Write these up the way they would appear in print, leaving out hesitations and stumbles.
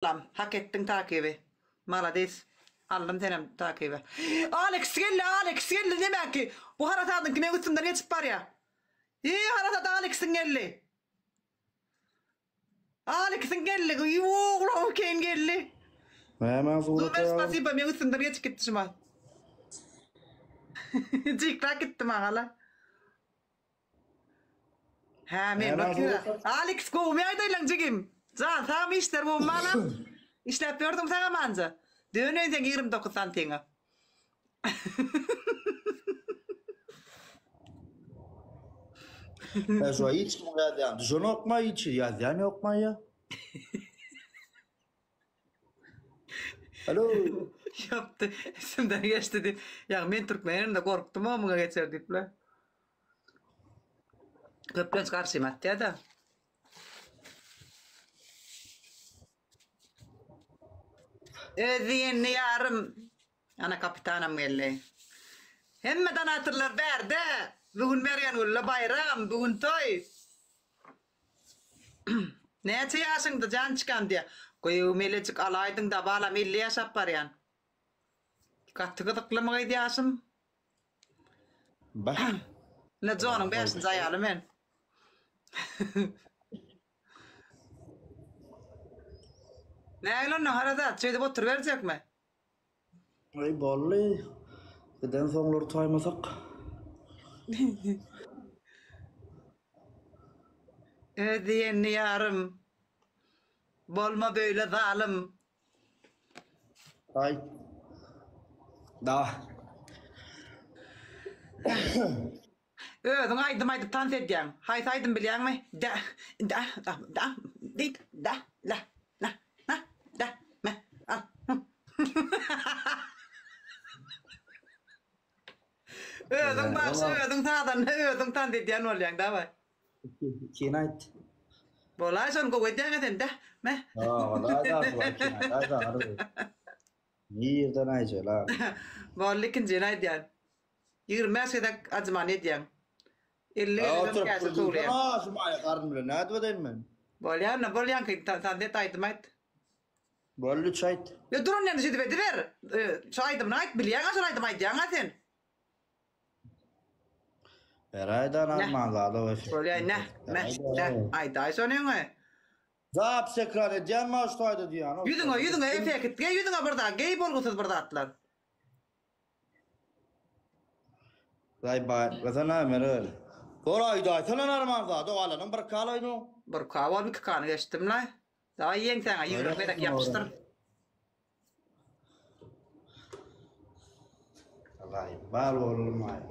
Balam hak etdiň takyby. Malades. Aldym senem takyby. Alex geldi Alex geldi nemäki bu harasadyňky meň üstümden geçip barýa. Eý harasat Alexiň geldi. Alexiň geldi. Oglan ken geldi. Näme surat Zumer spasiba meň üstümden geçip gitdi şuma. Jikrak gitdi maňala. Hä men Alex gowumy ýagdaýlaň jigim? Jan sagmy işler gowumy balam? Işläp ýördüň sag amanja. Döneýin seň 29 santiňe. Hä şu hiç kim ýazýan düşenokma hiç ýazýan ýokma ýa? Alo. Ýapdy. Üstümden geçdi diýip. Ýa men türkmenim-de gorkdum o muňa geçer diýip-le. Köplenç garşyma atýa-da. Öz diýenini ýarym. Ana kapitanam geldi. Hemme donatorlar bärde. Bu gün Mergengülde baýram, bu gün toý. Näçe ýaşyňda jançkam diýýär. Goý melejik alaýdyň-da balam 50 ýaşap barýan. Gaty gyzyklymy gyz ýaşym? Bah. Ine Jonyň bäşinji aýaly men. Nägile onda harazat, şeýdip oturyberjekmi? Aý boldy. Giden soňlary taýmasak. Öz diýenini ýarym. Bolma beýle zalym. Aý. Da. Özüň aýdym aýdyp tans edýäň. Haýsy aýdym bilýäňmi? Da, da, da, da, di, da, la, na, na, da, me, a, hu. Özüň bagşy, özüň sazanda, özüň tans edýän bolýaň, daway. Ikini aýt. Bolaý şony gowy edýäňä sen, da, me. Nirden aýjaly? Boldy ikinjini aýdýan. 25 gezek ajymany edýäň. 50 gezegem käse towlaýaň. Aa, şu maýa garyn bilen nädip edeýin men? Bolýar, ne bolýaňky, tans et aýdym aýt. Boldy üç aýt. Ýa dur onda şeýdip ediber. Şu aýdymyny aýt, bilýäň-ä şol aýdymy aýdýaň-a sen. Beräýdä Narmanzada we Bolýa nä, mä, nä, aýdaý şonyňy. Zapis ekran edýän ma şu taýda diýýän. Ýüzüňe, ýüzüňe efekt geý, ýüzüňe bir zat geý bolgusyz bir zatlar. Zaý baýatlasana Merel. Bor aýdaýsana Narmanzada o alanyň bir kalaýyn o. Bir ka bolup iki kany geçdim-laý. Dawaý ýeňsäňe 20 gezek ýapyşdyr. Wallahi bar bolmaý.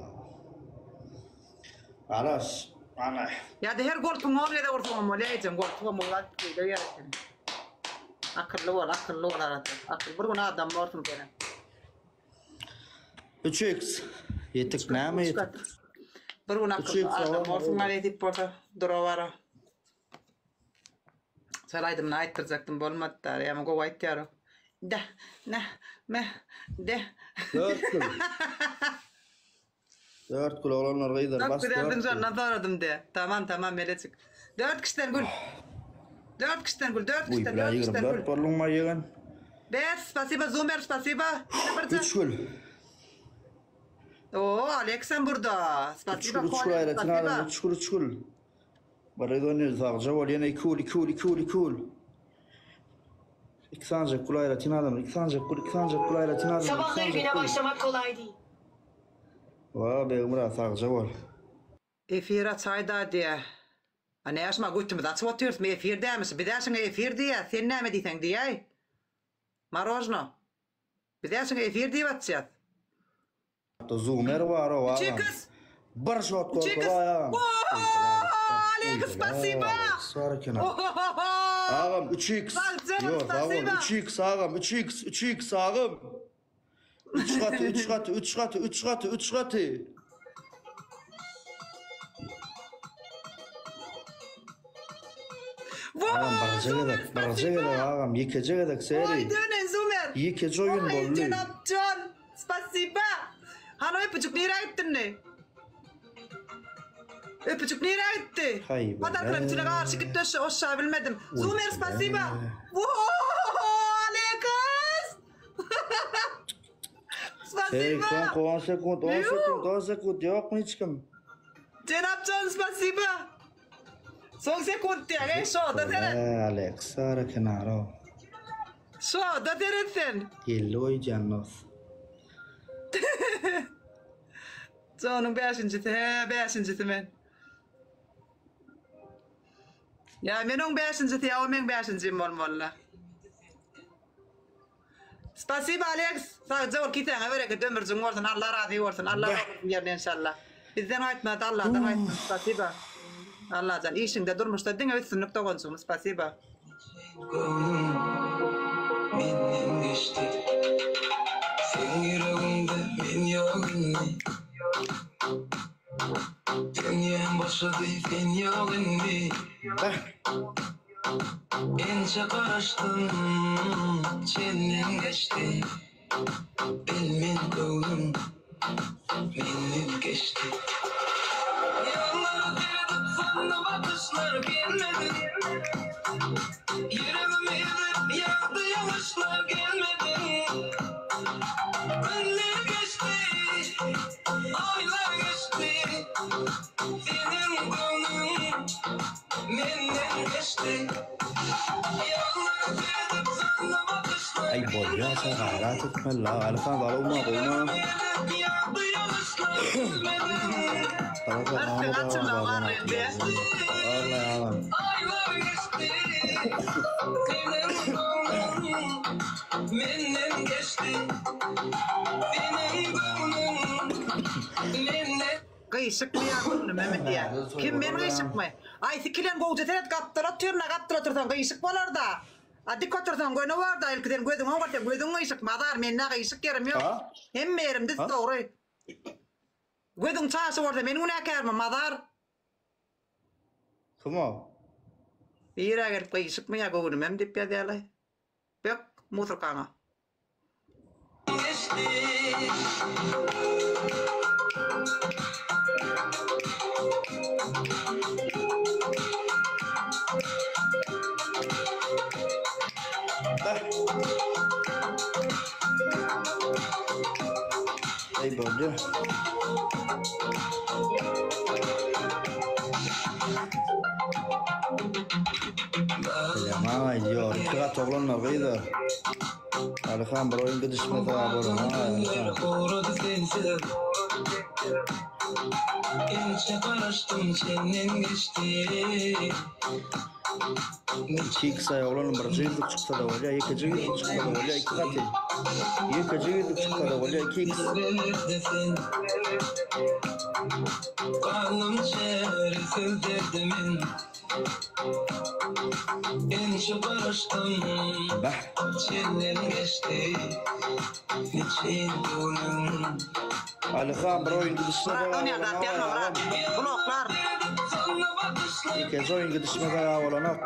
Garas, ana. Ýa-da her goltugyňa on gezek ursaňam bolýar ejem, goltugam ugrap beýle ýer eken. Akylly bol, akylly bol arada. Akyl bir gün adam borsuň senem. 3x. Ýetik näme ýetik? Bir gün akylly adam borsuň, nesip bolsa dura-bara. Şol aýdymyny aýtdyrjakdym bolmady da. Ýa gowy aýtýar o. De, ne, me, de. Dört gül. Dört gül oglanlar gyzlar bas. Güzeldiň şondan soradym de. Tamam tamam melejik. Dört kişiden gül. Dört kişiden gül, dört kişiden, dört kişiden gül. Dört bolduň ma ýegen. Bes, spasiba Zumer, spasiba. Üç gül. Oo, Aleksam burada. Spasiba. Üç gül, üç gül, üç gül, üç gül. Bir ýüz sagja bol ýene iki gül iki gül iki gül iki gül. Iki sanjak gül aýratyn adam iki sanjak gül iki sanjak gül aýratyn adam. Sabahları güne başlamak kolay değil. Wa Begmyrat sagja bol. Efir açaýda diýä. A näme şuma götümizi açyp otyrysmy efir dämiş bizä şuňa efir diýýäs sen näme diýseň diýäý. Marojno. Bizä şuňa efir diýip açýas. Zumer bar o agam. Üç Bir şot Üç gorkuz agam. Alex spasiba. Bar eken. Agam 3x. Yok sag bol. 3x agam 3x 3x agam. 3 gaty 3 gaty 3 gaty 3 gaty 3 gaty. Agam birje gezek, birje gezek agam, ýekeje gezek seri. Oý dönen Zumer. Ýekeje oýun boldy. Jenapjan. Spasiba. Hany öpüjik nirä gitdi indi? Öpüjik nirä gitdi? Haý, Podarklaryň içine garşy gitdi oşşa oşşa bilmedim. Zumer spasiba. Alekas. Ey Spasiba. soňky 10 sekunt, 10 sekunt, 10 sekunt ýokmy hiç kim? Jenapjan spasiba. Son sekunt diýä, ey şo da seret. He, Alex Sara kenara. Şo da seret sen. Geldi goýjan dos. Jonyň bäşinjisi, he, bäşinjisi men. Ýa men oň bäşinjisi, ýa o meň bäşinjim bolmaly. Spasiba Alex, sagja bol, kisäňe bereket, ömürjiň bolsun, Allah razy bolsun, Allah razy ýerine enşalla. Bizden gaýtmaz, Allahdan gaýtmaz, spasiba. Allajan işiňde, durmuşda diňe üstünlik doganjygym, spasiba. Göwnüm menden geçdi Seň ýüregiňde men ýok indi Dünýäm boşady sen ýok indi Ençe garaşdym çenden geçdi Bilmen göwnüm menden geçdi Ýollara seredip sanly bakyşlar gelmedi Ýüregimi ezip ýagdy ýagyşlar gelmedi Günler geçdi, aýlar geçdi Seniň göwnüň menden geçdi Ýollara seredip sanly bakyşlar Aý bolýa sen gaýrat etmeli la Alyhan zalowma goýma. Vallahi agam. Gyşykmy ýa göwnümemi diýýä. Kim men gyşykmy? Aý sikilen gowja seret gapdal otyryn-a gapdal otursaň gyşyk bolarda. A dik otursaň göni borda ilki sen gözüňe görseň gözüň gyşyk mazar mende gyşyk ýerim ýok. Hemme ýerim düz dogry. Gözüň çaşy bolsa men günäkärmi mazar. Kim o? Birä gelip gyşykmy ýa göwnümem diýip ýazýarlaý. Bök musurkaňa. Aý bolýa. Aý ýor, iki gat oglanlar gyzlar. Alyhan bir oýun gidişmese bolan ha Alyhan. Iki aý oglanym birinji ýüzlük çyksa-da bolýar, ýekeje ýüzlük çyksa-da bolýar, iki gaty. Ýekeje ýüzlük çyksa-da bolýar, iki x. Bah. Alyhan bir oýun gidişine Myrat onýa zat ýazma Myrat. Bloklar. Ýekeje oýun gidişine zara bolanok.